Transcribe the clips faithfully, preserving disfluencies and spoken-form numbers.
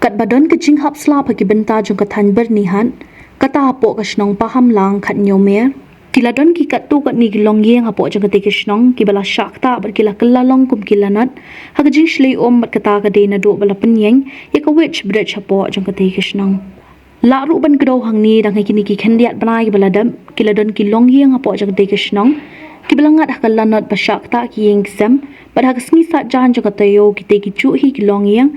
Katba don ka jinghap slap ha ki bynta jong ka thaiñ Byrnihat, kata hapoh ka shnong Pahamlang Khathynñiewmer, ki la don ki katto katne ki longïing hapoh jong katei ka shnong kiba la shah ktah bad ki la kylla long kum ki lanot ha ka jingshlei um, bad kata ka dei naduh ba la pynïeng ïa ka weighbridge hapoh jong katei ka shnong. Lah ruh ban kdew hangne, dang ha kine ki khyndiat bnai kiba la dep, ki la don ki longïing hapoh jong katei ka shnong kiba la ngat ha ka lanot ba shah ktah ki ïing ki sem, bad ha ka sngi Saitjaiñ jong ka taïew kitei ki juh hi ki longïing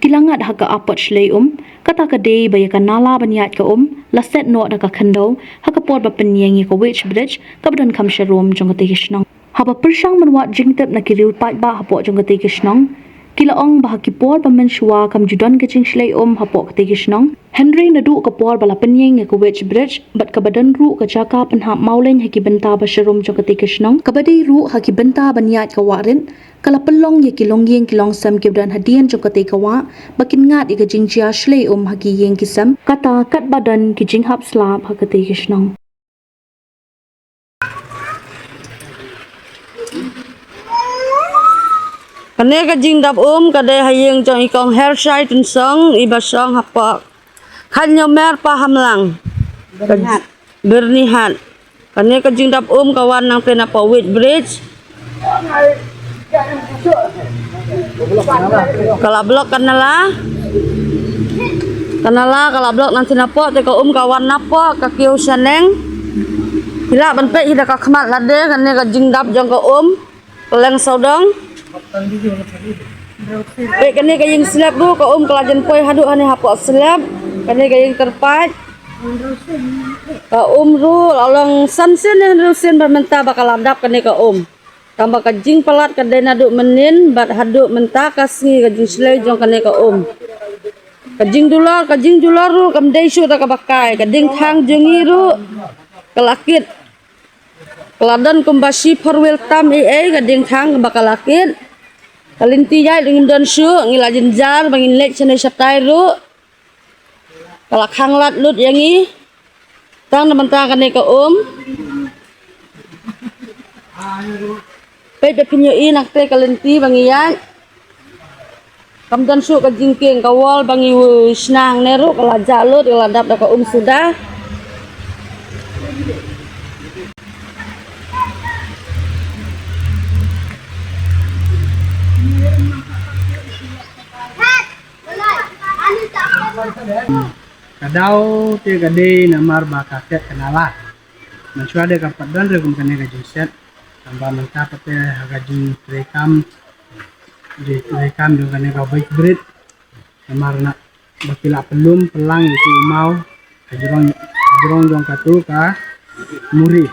ki la ngat ha ka apot shlei um, kata ka dei ba ïa ka nala ban ïaid ka um la set noh da ka khyndew ha ka por ba pynïeng ïa ka weighbridge kaba don kham sharum jong katei ka shnong. Haba pyrshang ban wad jingtip na ki riew paidbah hapoh jong katei ka shnong, ki la ong ba ha ki por ba mynshuwa kam ju don ka jingshlei um hapoh katei ka shnong, hynrei naduh ka por ba la pynïeng ïa ka weighbridge bad kaba don ruh ka jaka pynhap mawleiñ ha ki bynta ba sharum jong katei ka shnong, kaba dei ruh ha ki bynta ban ïaid ka wah rit, ka la pynlong ïa ki longïing ki longsem kiba don hadien jong katei ka wah ba kin ngat ïa ka jingjia shlei um ha ki ïing ki sem, kata katba don ki jinghap slap ha katei ka shnong. Kane ka jingdap um ka dei ha ïing jong i Kong Hershai Tynsong, iba shong hapoh Khathynñiewmer Pahamlang, ka Byrnihat. Kane ka jingdap um ka wan nangta napoh weighbridge. Ka la block ka nala. Ka nala ka la block nangta napoh, te ka um ka wan napoh ka kiew shaneng. Phi lah ban peit hi da ka khmat lade, kane ka jingdap jong ka um. Ka leng sawdong. Peit kane ka ïing slab ruh, ka um ka la jan poi haduh hangne hapoh slab. Kane ka ïing kyrpad. Ka um ruh la long san sien ne hynriew sien ba mynta ba ka la dap kane ka um. Tangba ka jingpalat ka dei naduh mynnin bad haduh mynta ka sngi ka jingshlei jong kane ka um. Ka jingdulor, ka jingjulor ruh kam dei shuh da kaba kai. Ka diengthang jong ngi ruh ka la kit. Ka la don kumba shi phorwheel tam ei ei, ka diengthang ba ka la kit. Ka lynti ïaid ruh ngim don shuh, ngi la jynjar ba ngin leit shane shatai ruh. Ka la khang lad lut ïa ngi. Tang na bynta kane ka um. Peit ba phin ïohi na katei ka lynti ba ngi ïaid. Kam don shuh ka jingkieng, ka wall ba ngi wei shna hangne ruh ka la jah lut, ka la dap da ka um suda. Ka daw te ka dei namar ba ka set ka nala. Mynshuwa de kam pat don re kum kane ka jingset. Tangba mynta pat te ha ka jingtrei kam, jingtrei kam jong kane ka weighbridge. Namar na ba ki la pynlum pynlang ïa ki u maw ha jrong, ha jrong jong katu ka muri.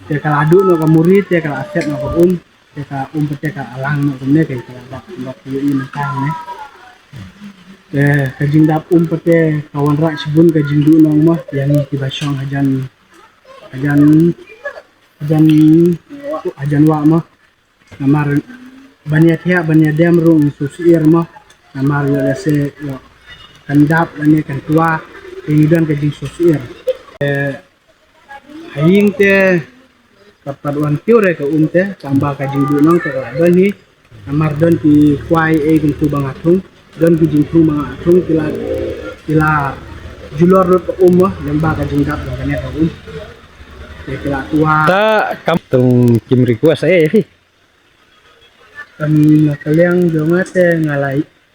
Te ka la duh noh ka muri, te ka la set noh ka um. Te ka um pat te ka la lang noh kumne, ka la dap, dap ïohi mynta ne. Te ka jingdap um pat te ka wanrah shibun ka jingduh nong mo ïa ngi kiba shong hajan, hajan, hajan, hajan wah mo. Namar ban ïa thiah ban ïa dem ruh ngi shu syier mo. Namar ïoh lehse ïoh kan dap lane kan twa, te ngi don ka jingshu syier. Eh, ha ïing te pat pat wan kiew re ka um te, tangba ka jingduh nong te ka la don hi. Namar don ki kwai ei kumtu ba nga thung, don ki jingthung ba nga thung, ki la, ki la julor lut ka um mo, lem ba ka jingdap jong kane ka um. Te ki la twa. Ta kam tung kim request eh hi. Em, na ka liang jong nga te nga la,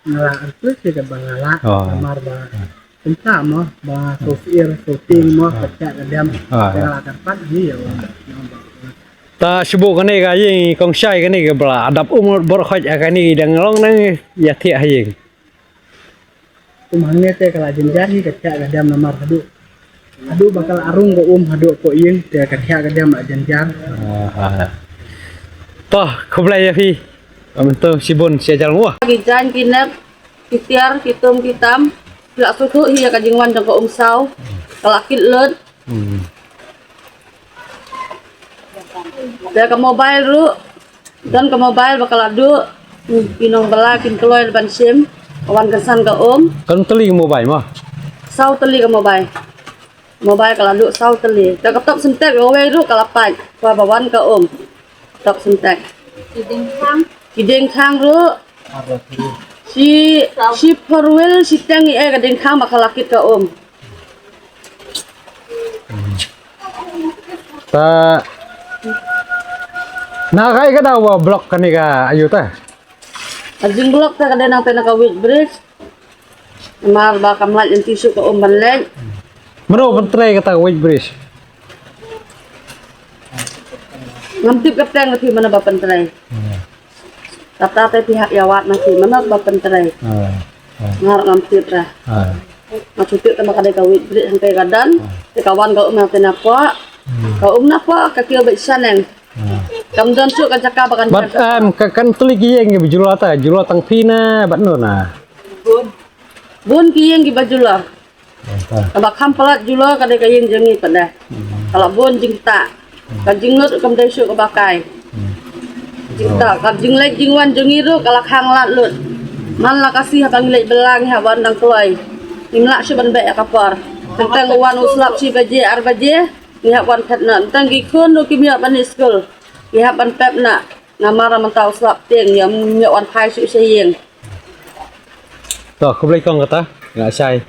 nga la request ïa kaba nga lah, oh, namar ba kumta mo, ba shu syier shu tieng mo, ka thiah ka dem. Ah, te nga la kyrpad hi ïa u. Ta shu buh kane ka ïing kong shai kane kaba la dap um bor khot ha kane dang long nang ïa thiah ha ïing. Um hangne te ka la jynjar hi ka thiah ka dem namar haduh, haduh ba ka la rung ka um haduh ko ïing te ka thiah ka dem la jynjar. Aha. To, khublei ïa phi. Am to shibun shi hajar nguh. Ki jaiñ ki nep, ki tiar, ki tum ki tam, ki la shu thuh hi ïa ka jingwan jong ka um saw. Ka la kit lut. Hmm. Te ka mobile ruh, don ka mobile ba ka la duh, ki nongbylla kin kloi ban shim, ka wan kynsan ka um. Kan tylli ka mobile mo? Saw tylli ka mobile. Mobile ka la duh saw tylli. Te ka top syntek kawei ruh ka la pait, kaba wan ka um. Top syntek. Ki diengthang. Ki diengthang ruh. Shi, shi four wheel, shi teng i e ka ding kham ba ka la kit ka um. Ta na kai ka daw block kane ka ayu ta. Ka jing block ta ka dei nang te na ka weight bridge. Mar ba kam lait enti shu ka um ban leit. Mano ban trei kata ka weight bridge? Ngam tip ka teng ka ti mana ba ban trei. Kata te pihak ïa wat na ti mana ba ban trei. Ngar ngam tip ra. Ma shu tip ta ma ka dei ka weight bridge hangte ka dan. Te ka wan ka um na te na po. Ka um na po ka kio ba saneng. Kam don suk ka jaka ba kan. Bat em ka kan tuli ki ïeng ki bajula ta, jula tang phi na bat no na. Bun ki ïeng ki bajula. Kaba kham palat jula ka dei ka ïeng jong ngi pat dei. Ka la bun jingta. Ka jinglut kam dei suk kaba kai. Jingta ka jingleit jingwan jong ngi ruh ka la khang lat lut. Man la ka si haba ngi leit belang ha wan dang kloi. Ngim lah shu ban beh ïa ka por. Tang tang wan u slap shi baje ar baje. Ngi hap wan phet na tang ki khun ruh kim ïoh ban leit skul. Ngi hap ban pep na. Namar mynta u slap tieng ïa ïoh wan phai shu sha ïing. To khublei kong kata nga shai.